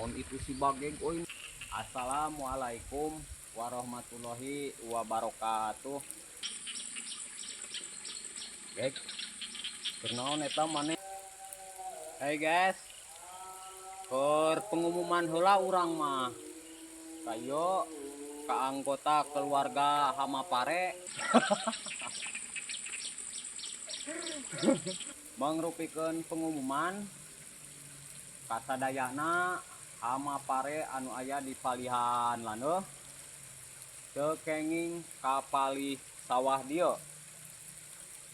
Naon itu si Bageg euy. Assalamualaikum warahmatullahi wabarakatuh. Geg. Kunaon eta maneh? Hey guys. Keur pengumuman heula urang mah. Kayo ka anggota keluarga Hamapare. Mangrupikeun pengumuman kasadayana Hamapare anu aya di palihan landeuh teu kenging kapalih sawah dieu.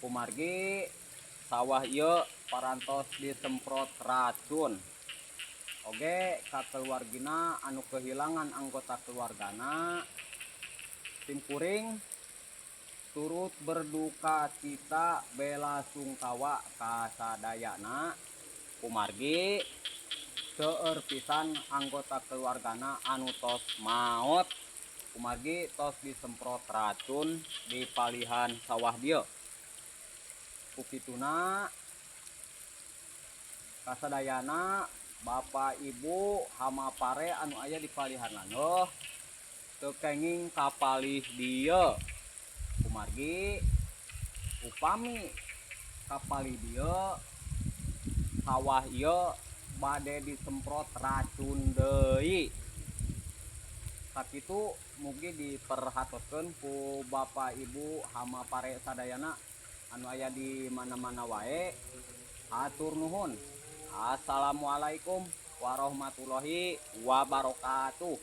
Kumargi sawah ieu parantos disemprot racun. Oge ka keluargina anu kehilangan anggota keluargana, sim kuring turut berduka cita, bela sungkawa kasadayana, kumargi seueur pisan anggota keluargana anu tos maot kumargi tos disemprot racun di palihan sawah dieu. Ku kituna kasadayana Bapak Ibu Hamapare anu aya di palihan landeuh teu kenging kapalih dieu, kumargi upami kapalih dieu sawah ieu bade disemprot racun deui. Sakitu, mugi diperhatoskeun ku Bapak Ibu Hamapare sadayana anu aya di mana-mana wae. Hatur nuhun. Assalamualaikum warahmatullahi wabarakatuh.